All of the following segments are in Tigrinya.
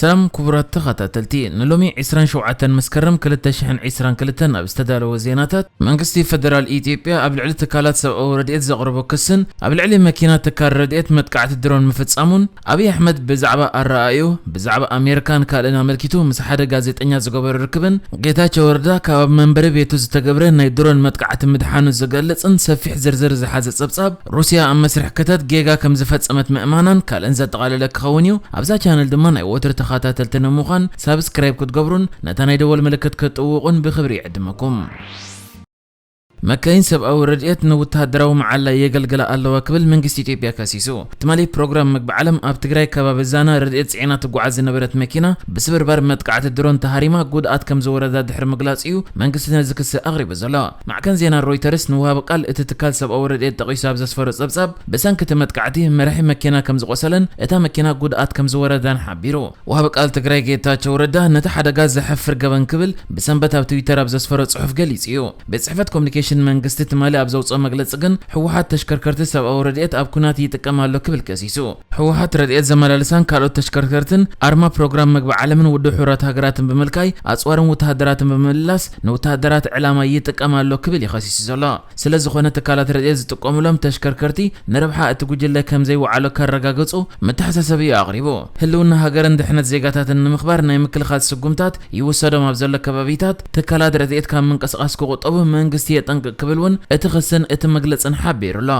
ሰላም ክቡራት ተኸታተልቲ፣ ንሎሚ ዕስራን ሸውዓተን መስከረም ክልተ ሽሕን ዕስራን ክልተን ኣብ ዝተዳለወ ዜናታት፣ መንግስቲ ፈደራል ኢትዮጵያ ኣብ ልዕሊ ትካላት ሰብኣዊ ረድኤት ዘቕረቦ ክስን ኣብ ልዕሊ መኪና ትካል ረድኤት መጥቃዕቲ ድሮን ምፍጻሙን፣ ኣብይ ኣሕመድ ብዛዕባ ኣረኣእዩ ብዛዕባ ኣሜሪካን ካልእን ኣመልኪቱ ምስ ሓደ ጋዜጠኛ ዝገበሮ ርክብን፣ ጌታቸው ረዳ ካብ መንበሪ ቤቱ ዝተገብረ ናይ ድሮን መጥቃዕቲ ምድሓኑ ዝገልጽን ሰፊሕ ዝርዝር ዝሓዘ ጸብጻብ፣ ሩስያ ኣብ መስርሕ ክተት ጌጋ ከም ዝፈጸመት ምእማናን ካልእን ዘጠቓለለ ክኸውን እዩ። ኣብዛ ቻነል ድማ ናይ ወትሩ ተኸታተልቲ ንምዃን ሳብስክራይብ ክትገብሩን ነታ ናይ ደወል ምልክት ክትጥውቑን ብኽብሪ ይዕድመኩም። መካይን ሰብኣዊ ረድኤት ንወተሃደራዊ መዓላ የገልግላ ኣለዋ ክብል መንግስቲ ኢትዮጵያ ከሲሱ። ትማሊ ፕሮግራም ምግቢ ዓለም ኣብ ትግራይ ከባቢ ዛና ረድኤት ጽዒና ትጓዓዝ ዝነበረት መኪና ብስብርባር መጥቃዕቲ ድሮን ተሃሪማ ጉድኣት ከም ዝወረዳ ድሕሪ ምግላጽ እዩ መንግስቲ ነዚ ክሲ ኣቕሪቡ ዘሎ። ማዕከን ዜና ሮይተርስ ንወሃቢ ቃል እቲ ትካል ሰብኣዊ ረድኤት ጠቒሱ ኣብ ዘስፈሮ ጸብጻብ፣ ብሰንኪ እቲ መጥቃዕቲ መራሒ መኪና ከም ዝቖሰለን እታ መኪና ጉድኣት ከም ዝወረዳን ሓቢሩ። ወሃቢ ቃል ትግራይ ጌታቸው ረዳ ነቲ ሓደጋ ዘሕፍር ገበን ክብል ብሰንበት ኣብ ትዊተር ኣብ ዘስፈሮ ጽሑፍ ገሊጹ እዩ። ቤት ጽሕፈት ኮሚኒኬሽን መንግስቲ ትማሊ ኣብ ዘውጽኦ መግለጺ ግን፣ ህወሓት ተሽከርከርቲ ሰብኣዊ ረድኤት ኣብ ኩናት ይጥቀም ኣሎ ክብል ከሲሱ። ህወሓት ረድኤት ዘመላልሳን ካልኦት ተሽከርከርትን ኣርማ ፕሮግራም መግቢ ዓለምን ውድብ ሕቡራት ሃገራትን ብምልካይ፣ ኣጽዋርን ወተሃደራትን ብምምላስ ንወተሃደራት ዕላማ ይጥቀም ኣሎ ክብል እዩ ከሲሱ ዘሎ። ስለ ዝኾነ ትካላት ረድኤት ዝጥቀሙሎም ተሽከርከርቲ ንረብሓ እቲ ጉጅለ ከም ዘይወዓሎ ከረጋግጹ መተሓሳሰቢኡ ኣቕሪቡ። ህልውና ሃገርን ድሕነት ዜጋታትን ንምኽባር ናይ ምክልኻል ስጉምታት ይውሰዶም ኣብ ዘሎ ከባቢታት ትካላት ረድኤት ካብ ምንቅስቓስ ክቑጠቡ መንግስቲ የጠንቅቕ ክብል እውን እቲ ክስን እቲ መግለጽን ሓቢሩ ኣሎ።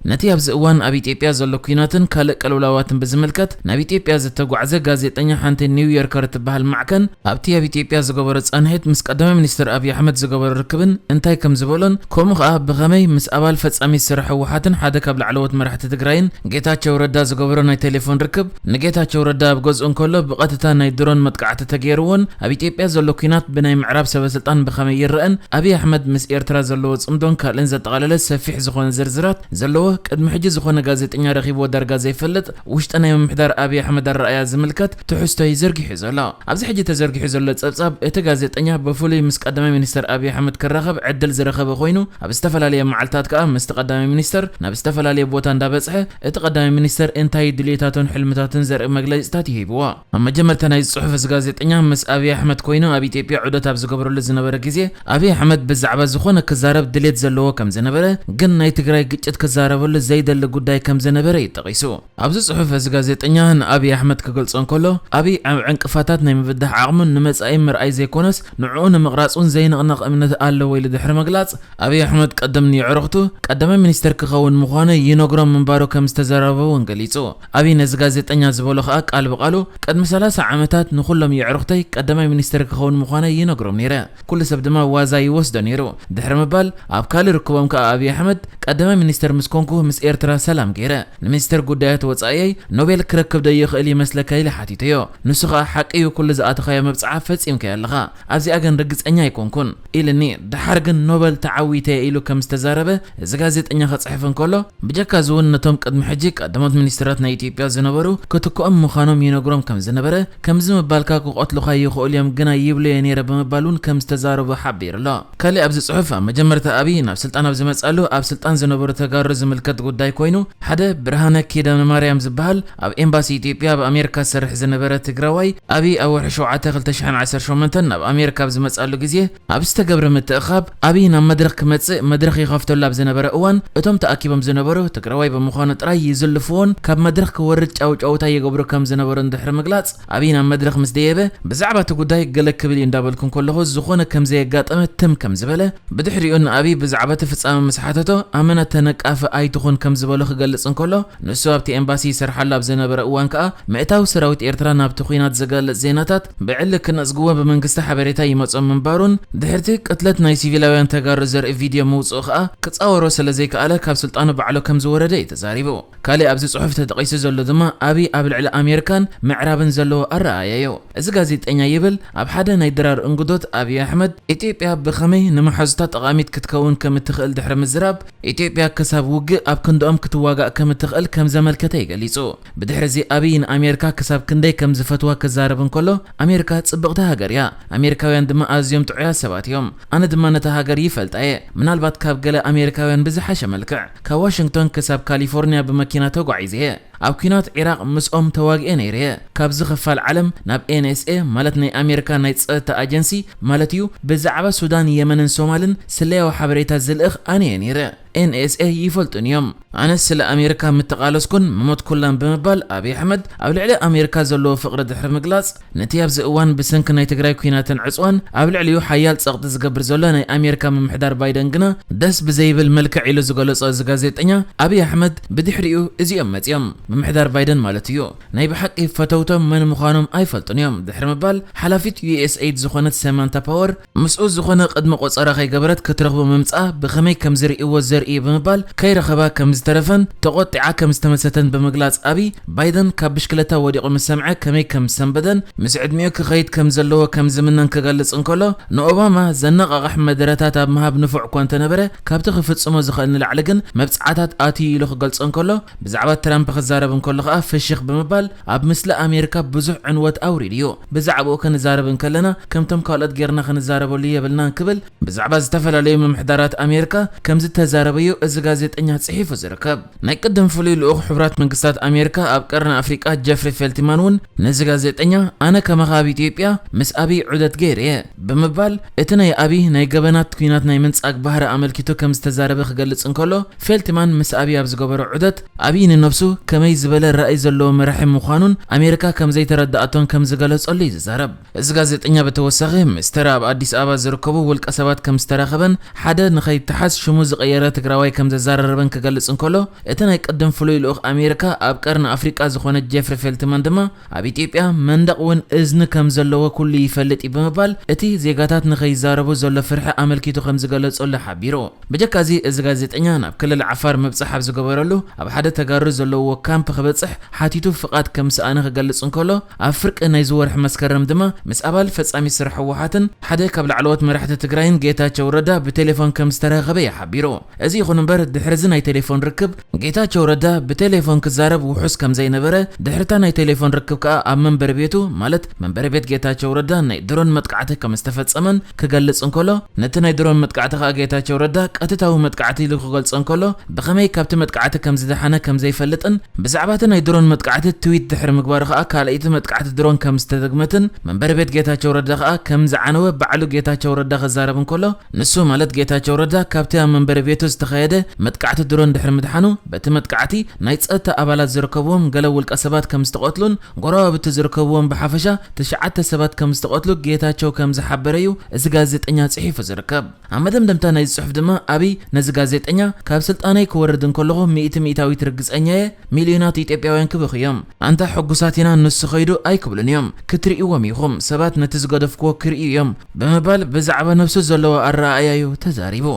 ነቲ ኣብዚ እዋን ኣብ ኢትዮጵያ ዘሎ ኲናትን ካልእ ቅልውላዋትን ብዝምልከት ናብ ኢትዮጵያ ዝተጓዕዘ ጋዜጠኛ ሓንቲ ኒውዮርከር እትበሃል ማዕከን ኣብቲ ኣብ ኢትዮጵያ ዝገበሮ ጻንሒት ምስ ቀዳማይ ሚኒስትር ኣብይ ኣሕመድ ዝገበሮ ርክብን እንታይ ከም ዝበሎን ከምኡ ኸኣ ብኸመይ ምስ ኣባል ፈጻሚ ስራሕ ህወሓትን ሓደ ካብ ላዕለዎት መራሕቲ ትግራይን ጌታቸው ረዳ ዝገበሮ ናይ ቴሌፎን ርክብ ንጌታቸው ረዳ ኣብ ገዝኡ እንከሎ ብቐጥታ ናይ ድሮን መጥቃዕቲ ተገይርዎን ኣብ ኢትዮጵያ ዘሎ ኲናት ብናይ ምዕራብ ሰበስልጣን ብኸመይ ይረኣን ኣብይ ኣሕመድ ምስ ኤርትራ ዘለዎ ጽምዶን ካልእን ዘጠቓለለ ሰፊሕ ዝኾነ ዝርዝራት ዘለዎ ቅድሚ ሕጂ ዝኾነ ጋዜጠኛ ረኺብዎ ዳርጋ ዘይፈልጥ ውሽጢ ናይ ምምሕዳር ኣብይ ኣሕመድ ኣረኣእያ ዝምልከት ትሕዝቶ እዩ ዘርጊሑ ዘሎ። ኣብዚ ሕጂ ተዘርጊሑ ዘሎ ጸብጻብ እቲ ጋዜጠኛ ብፍሉይ ምስ ቀዳማይ ሚኒስተር ኣብይ ኣሕመድ ክራኸብ ዕድል ዝረኸበ ኮይኑ ኣብ ዝተፈላለየ መዓልታት ከኣ ምስቲ ቀዳማይ ሚኒስተር ናብ ዝተፈላለየ ቦታ እንዳበጽሐ እቲ ቀዳማይ ሚኒስተር እንታይ ድልየታቱን ሕልምታቱን ዘርኢ መግለጺታት ይሂብዎ። ኣብ መጀመርታ ናይዚ ጽሑፍ እዚ ጋዜጠኛ ምስ ኣብይ ኣሕመድ ኮይኑ ኣብ ኢትዮጵያ ዑደት ኣብ ዝገብረሉ ዝነበረ ግዜ ኣብይ ኣሕመድ ብዛዕባ ዝኾነ ክዛረብ ድሌት ዘለዎ ከም ዝነበረ ግን ናይ ትግራይ ግጭት ክዛረበሉ ዘይደሊ ጉዳይ ከም ዝነበረ እዩ ጠቒሱ። ኣብዚ ጽሑፍ እዚ ጋዜጠኛ ንኣብይ ኣሕመድ ክገልጾ እንከሎ ኣብይ ኣብ ዕንቅፋታት ናይ ምብዳህ ዓቕሙን ንመጻኢ ምርኣይ ዘይኮነስ ንዕኡ ንምቕራጽ እውን ዘይንቕነቕ እምነት ኣለዎ ኢሉ ድሕሪ ምግላጽ ኣብይ ኣሕመድ ቀደም ንየዕሩኽቱ ቀዳማይ ሚኒስተር ክኸውን ምዃኑ ይነግሮም ምንባሩ ከም ዝተዘረበ እውን ገሊጹ። ኣብይ ነዚ ጋዜጠኛ ዝበሎ ከኣ ቃል ብቓሉ ቅድሚ ሰላሳ ዓመታት ንኹሎም የዕሩኽተይ ቀዳማይ ሚኒስተር ክኸውን ምዃኑ ይነግሮም ነይረ። ኩሉ ሰብ ድማ ዋዛ ይወስዶ ነይሩ ድሕሪ ምባል ኣብ ካልእ ርክቦም ከኣ ኣብይ ኣሕመድ ቀዳማይ ሚኒስተር ምስ ኮንኩ ምስ ኤርትራ ሰላም ገይረ ንሚኒስተር ጉዳያት ወጻኢየይ ኖቤል ክረክብ ዶ ይኽእል ይመስለካ ኢለ ሓቲተዮ። ንሱ ከኣ ሓቂ እዩ ኩሉ ዝኣተኻዮ መብጽዓ ፈጺምካዮ ኣለኻ። ኣብዚኣ ግን ርግጸኛ ኣይኮንኩን ኢልኒ። ደሓር ግን ኖበል ተዓዊተ ኢሉ ከም ዝተዛረበ እዚ ጋዜጠኛ ክጽሕፍ እንከሎ፣ ብጀካ እዚ እውን ነቶም ቅድሚ ሕጂ ቀዳሞት ሚኒስትራት ናይ ኢትዮጵያ ዝነበሩ ክትክኦም ምዃኖም ይነግሮም ከም ዝነበረ፣ ከምዚ ምባልካ ክቐትሉኻ ይኽእሉ እዮም ግና ይብለዮ ነይረ ብምባል እውን ከም ዝተዛረቦ ሓቢሩ ኣሎ። ካልእ ኣብዚ ጽሑፍ ኣብ መጀመርታ ኣብይ ናብ ስልጣን ኣብ ዝመጽኣሉ ኣብ ስልጣን ዝነበሩ ተጋሩ ዝምልከት ጉዳይ ኮይኑ፣ ሓደ ብርሃነ ኪዳነ ማርያም ዝበሃል ኣብ ኤምባሲ ኢትዮጵያ ኣብ ኣሜሪካ ዝሰርሕ ዝነበረ ትግራዋይ ኣብይ ኣብ ወርሒ ሸውዓተ ክልተ ሽሕን ዓሰርተ ሸሞንተን ናብ ኣሜሪካ ኣብ ዝመጽኣሉ ግዜ ኣብ ዝተገብረ ምትእኻብ ኣብይ ናብ መድረኽ ክመጽእ መድረኽ ይኸፍተሉ ኣብ ዝነበረ እዋን እቶም ተኣኪቦም ዝነበሩ ትግራዋይ ብምዃኑ ጥራይ ይዝልፍዎን ካብ መድረኽ ክወርድ ጫውጫውታ ይገብሩ ከም ዝነበሩ እንድሕሪ ምግላጽ ኣብይ ናብ መድረኽ ምስ ደየበ ብዛዕባ እቲ ጉዳይ ገለ ክብል እዩ እንዳበልኩ እንከለኹ ዝኾነ ከም ዘየጋጠመ ትም ከም ዝበለ ብድሕሪኡ ንኣብይ ብዛዕባ እቲ ፍጻመ ምስ ሓተቶ ኣመና ተነቃፊ ኣይትኹን ከም ዝበሎ ክገልጽ እንከሎ ንሱ ኣብቲ ኤምባሲ ይሰርሓሉ ኣብ ዝነበረ እዋን ከኣ ምእታው ሰራዊት ኤርትራ ናብቲ ኲናት ዝገልጽ ዜናታት ብዕሊ ክነጽግዎ ብመንግስቲ ሓበሬታ ይመጾም ምንባሩን ድሕርቲ ቅትለት ናይ ሲቪላውያን ተጋሩ ዘርኢ ቪድዮ ምውጽኡ ከኣ ክጻወሮ ስለ ዘይከኣለ ካብ ስልጣኑ ባዕሎ ከም ዝወረደ እዩ ተዛሪቡ። ካልእ ኣብዚ ጽሑፍ ተጠቒሱ ዘሎ ድማ ኣብይ ኣብ ልዕሊ ኣሜሪካን ምዕራብን ዘለዎ ኣረኣእያ እዩ። እዚ ጋዜጠኛ ይብል ኣብ ሓደ ናይ ድራር እንግዶት ኣብይ ኣሕመድ ኢትዮጵያ ብኸመይ ንመሓዙታ ጠቓሚት ክትከውን ከም እትኽእል ድሕሪ ምዝራብ ኢትዮጵያ ክሳብ ውግእ ኣብ ክንድኦም ክትዋጋእ ከም እትኽእል ከም ዘመልከተ እዩ ገሊጹ። ብድሕሪ እዚ ኣብይ ንኣሜሪካ ክሳብ ክንደይ ከም ዝፈትዋ ክዛረብ እንከሎ ኣሜሪካ ጽብቕቲ ሃገር እያ፣ ኣሜሪካውያን ድማ ኣዝዮም ጥዑያት ሰባት እዮም። ኣነ ድማ ነታ ሃገር ይፈልጣ እየ። ምናልባት ካብ ገለ ኣሜሪካውያን ብዝሓሸ መልክዕ። ካብ ዋሽንግቶን ክሳብ ካሊፎርኒያ ብመኪና ተጓዒዘ እየ። ኣብ ኲናት ዒራቕ ምስኦም ተዋጊኤ ነይረ እየ። ካብዚ ክፋል ዓለም ናብ ኤን ኤስ ኤ፣ ማለት ናይ ኣሜሪካ ናይ ጸጥታ ኣጀንሲ ማለት እዩ፣ ብዛዕባ ሱዳን፣ የመንን ሶማልን ስለያዊ ሓበሬታ ዝልእኽ ኣነ እየ ነይረ። ኤን ኤስ ኤ ይፈልጡን እዮም። ኣነ ስለ ኣሜሪካ ምተቓለስኩን ምሞትኩላን ብምባል ኣብይ ኣሕመድ ኣብ ልዕሊ ኣሜሪካ ዘለዎ ፍቕሪ ድሕሪ ምግላጽ፣ ነቲ ኣብዚ እዋን ብሰንኪ ናይ ትግራይ ኲናትን ዕጽዋን ኣብ ልዕሊኡ ሓያል ጸቕጢ ዝገብር ዘሎ ናይ ኣሜሪካ ምምሕዳር ባይደን ግና ደስ ብዘይብል መልክዕ ኢሉ ዝገለጾ እዚ ጋዜጠኛ፣ ኣብይ ኣሕመድ ብድሕሪኡ እዚኦም መጺኦም። ምምሕዳር ባይደን ማለት እዩ። ናይ ብሓቂ ፈተውቶም መን ምዃኖም ኣይፈልጡን እዮም ድሕሪ ምባል፣ ሓላፊት ዩ ኤስ ኤይድ ዝኾነት ሰማንታ ፓወር ምስኡ ዝኾነ ቅድመ ቆጸራ ከይገበረት ክትረኽቦ ምምጻኣ ብኸመይ ከም ዝርእይዎ ዘርኢ እዩ ብምባል ከይረኸባ ከም ዝተረፈን ተቖጢዓ ከም ዝተመሰተን ብምግላጽ፣ ኣብይ ባይደን ካብ ብሽክለታ ወዲቑ ምስ ሰምዐ ከመይ ከም ዝሰንበደን ምስ ዕድሚኡ ክኸይድ ከም ዘለዎ ከም ዝምነን ክገልጽ እንከሎ፣ ንኦባማ ዘነቓቕሕ መደረታት ኣብ ምሃብ ንፉዕ እኳ እንተነበረ፣ ካብቲ ክፍጽሞ ዝኽእል ንላዕሊ ግን መብጽዓታት ኣትዩ ኢሉ ክገልጾ እንከሎ፣ ብዛዕባ ትራምፕ ክዛረብ እንከሎ ከኣ ፍሽኽ ብምባል ኣብ ምስሊ ኣሜሪካ ብዙሕ ዕንወት ኣውሪዱ እዩ። ብዛዕባኡ ክንዛረብ እንከለና ከምቶም ካልኦት ጌርና ክንዛረበሉ የብልናን ክብል ብዛዕባ ዝተፈላለዩ ምምሕዳራት ኣሜሪካ ከም ዝተዛረበ እዩ እዚ ጋዜጠኛ ጽሒፉ ዝርከብ። ናይ ቅድም ፍሉይ ልኡኽ ሕቡራት መንግስታት ኣሜሪካ ኣብ ቀርኒ ኣፍሪቃ ጀፍሪ ፌልትማን እውን ነዚ ጋዜጠኛ፣ ኣነ ከማኻ ኣብ ኢትዮጵያ ምስ ኣብይ ዑደት ገይረ እየ ብምባል እቲ ናይ ኣብይ ናይ ገበናት ኲናት ናይ ምንጻግ ባህሪ ኣመልኪቱ ከም ዝተዛረበ ክገልጽ እንከሎ፣ ፌልትማን ምስ ኣብይ ኣብ ዝገበሮ ዑደት ኣብይ ንነብሱ ከመይ ዝበለ ራእይ ዘለዎ መራሒ ምዃኑን ኣሜሪካ ከም ዘይተረድኣቶን ከም ዝገለጸሉ እዩ ዝዛረብ። እዚ ጋዜጠኛ ብተወሳኺ ምስ ተራ ኣብ ኣዲስ ኣበባ ዝርከቡ ውልቀ ሰባት ከም ዝተራኸበን ሓደ ንኸይተሓዝ ሽሙ ዝቐየረ ትግራዋይ ከም ዘዘራረበን ክገልጽ እንከሎ፣ እቲ ናይ ቅድም ፍሉይ ልኡኽ ኣሜሪካ ኣብ ቀርኒ ኣፍሪቃ ዝኾነ ጀፍሪ ፌልትማን ድማ ኣብ ኢትዮጵያ መንደቕ እውን እዝኒ ከም ዘለዎ ኩሉ ይፈልጥ እዩ ብምባል እቲ ዜጋታት ንኸይዛረቡ ዘሎ ፍርሒ ኣመልኪቱ ከም ዝገለጸሉ ሓቢሩ። ብጀካዚ እዚ ጋዜጠኛ ናብ ክልል ዓፋር ምብጻሕ ኣብ ዝገበረሉ ኣብ ሓደ ተጋሩ ዘለውዎ ካምፕ ክበጽሕ ሓቲቱ ፍቓድ ከም ዝሰኣነ ክገልጽ እንከሎ፣ ኣብ ፍርቂ ናይዚ ወርሒ መስከረም ድማ ምስ ኣባል ፈጻሚ ስራሕ ህወሓትን ሓደ ካብ ላዕለዎት መራሕቲ ትግራይን ጌታቸው ረዳ ብቴሌፎን ከም ዝተራኸበ እዩ ሓቢሩ። እዚ ይኹን እምበር ድሕሪ እዚ ናይ ቴሌፎን ርክብ ጌታቸው ረዳ ብቴሌፎን ክዛረብ ውሑስ ከም ዘይነበረ፣ ድሕሪታ ናይ ቴሌፎን ርክብ ከኣ ኣብ መንበሪ ቤቱ፣ ማለት መንበሪ ቤት ጌታቸው ረዳ ናይ ድሮን መጥቃዕቲ ከም ዝተፈጸመን ክገልጽ እንከሎ፣ ነቲ ናይ ድሮን መጥቃዕቲ ከኣ ጌታቸው ረዳ ቀጥታዊ መጥቃዕቲ ኢሉ ክገልጾ እንከሎ፣ ብኸመይ ካብቲ መጥቃዕቲ ከም ዝደሓነ ከም ዘይፈልጥን ብዛዕባ እቲ ናይ ድሮን መጥቃዕቲ ትዊት ድሕሪ ምግባሩ ከኣ ካልኣይቲ መጥቃዕቲ ድሮን ከም ዝተደግመትን መንበሪ ቤት ጌታቸው ረዳ ከኣ ከም ዝዓነወ ባዕሉ ጌታቸው ረዳ ክዛረብ እንከሎ፣ ንሱ ማለት ጌታቸው ረዳ ካብቲ ኣብ መንበሪ ቤቱ ዝተኻየደ መጥቃዕቲ ድሮን ድሕሪ ምድሓኑ፣ በቲ መጥቃዕቲ ናይ ጸጥታ ኣባላት ዝርከብዎም ገለ ውልቀ ሰባት ከም ዝተቐትሉን ጎረባብቲ ዝርከብዎም ብሓፈሻ ትሽዓተ ሰባት ከም ዝተቐትሉ ጌታቸው ከም ዝሓበረ እዩ እዚ ጋዜጠኛ ጽሒፉ ዝርከብ። ኣብ መደምደምታ ናይዚ ጽሑፍ ድማ ኣብይ ነዚ ጋዜጠኛ፣ ካብ ስልጣነይ ክወርድ እንከለኹ ሚእቲ ሚእታዊት ርግጸኛ እየ፣ ሚልዮናት ኢትዮጵያውያን ክበኽዩ እዮም። ኣንታ ሕጉሳት ኢና፣ ንሱ ኸይዱ ኣይክብሉን እዮም። ክትርእይዎም ኢኹም፣ ሰባት ነቲ ዝገደፍክዎ ክርእዩ እዮም ብምባል ብዛዕባ ነብሱ ዘለዎ ኣረኣእያ እዩ ተዛሪቡ።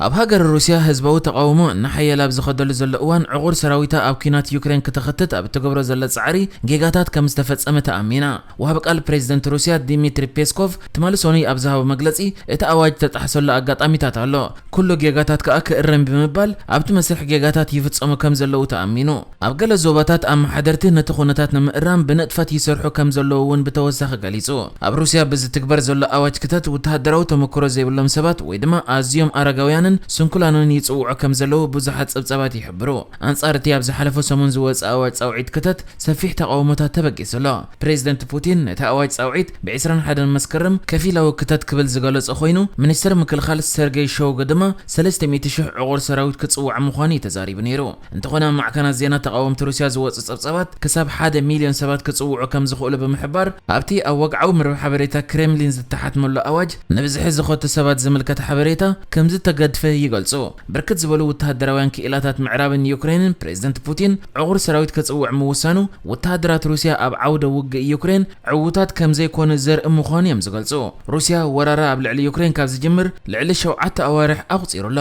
ኣብ ሃገር ሩስያ ህዝባዊ ተቓውሞ እናሓየለ ኣብ ዝኸደሉ ዘሎ እዋን፣ ዕቑር ሰራዊታ ኣብ ኲናት ዩክሬን ክተኸትት ኣብ እትገብሮ ዘለ ጻዕሪ ጌጋታት ከም ዝተፈጸመ ተኣሚና። ወሃቢ ቃል ፕሬዚደንት ሩስያ ዲሚትሪ ፔስኮቭ ትማሊ ሰኑይ ኣብ ዝሃቦ መግለጺ፣ እቲ ኣዋጅ ተጣሕሰሉ ኣጋጣሚታት ኣሎ፣ ኩሉ ጌጋታት ከኣ ክእረም ብምባል ኣብቲ መስርሕ ጌጋታት ይፍጸሙ ከም ዘለዉ ተኣሚኑ። ኣብ ገለ ዞባታት ኣመሓደርቲ ነቲ ኩነታት ንምእራም ብንጥፈት ይሰርሑ ከም ዘለዉ እውን ብተወሳኺ ገሊጹ። ኣብ ሩስያ ብዝትግበር ዘሎ ኣዋጅ ክተት ወተሃደራዊ ተመክሮ ዘይብሎም ሰባት ወይ ድማ ኣዝዮም ኣረጋውያንን ስንኩላንን ይጽውዑ ከም ዘለዉ ብዙሓት ጸብጻባት ይሕብሩ። ኣንጻር እቲ ኣብ ዝሓለፈ ሰሙን ዝወጸ ኣዋጅ ጻውዒት ክተት ሰፊሕ ተቓውሞታት ተበጊሱ ኣሎ። ፕሬዚደንት ፑቲን ነቲ ኣዋጅ ጻውዒት ብ ዕስራን ሓደን መስከረም ከፊላዊ ክተት ክብል ዝገለጾ ኮይኑ፣ ሚኒስተር ምክልኻል ሰርጌይ ሾይጉ ድማ ሰለስተ ሚእቲ ሽሕ ዕቑር ሰራዊት ክጽውዕ ምዃኑ እዩ ተዛሪቡ ነይሩ። እንተኾነ ኣብ ማዕከናት ዜና ተቓወምቲ ሩስያ ዝወጹ ጸብጻባት ክሳብ ሓደ ሚልዮን ሰባት ክጽውዑ ከም ዝኽእሉ ብምሕባር፣ ኣብቲ ኣብ ወግዓዊ መርበብ ሓበሬታ ክሬምሊን ዝተሓትመሉ ኣዋጅ ንብዝሒ ዝኸቱ ሰባት ዝምልከት ሓበሬታ ከም ዝተገድፈ ይገልጹ። ብርክት ዝበሉ ወተሃደራውያን ክኢላታት ምዕራብን ዩክሬንን ፕሬዚደንት ፑቲን ዕቑር ሰራዊት ከጽውዕ ምውሳኑ፣ ወተሃደራት ሩስያ ኣብ ዓውደ ውግእ ዩክሬን ዕዉታት ከም ዘይኮኑ ዘርኢ ምዃኑ እዮም ዝገልጹ። ሩስያ ወራራ ኣብ ልዕሊ ዩክሬን ካብ ዝጅምር ልዕሊ ሸውዓተ ኣዋርሕ ኣቑጺሩ ኣሎ።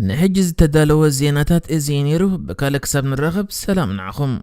ንሕጂ ዝተዳለወ ዜናታት እዚ እዩ ነይሩ። ብካልእ ክሳብ ንራኸብ ሰላም ንዓኹም።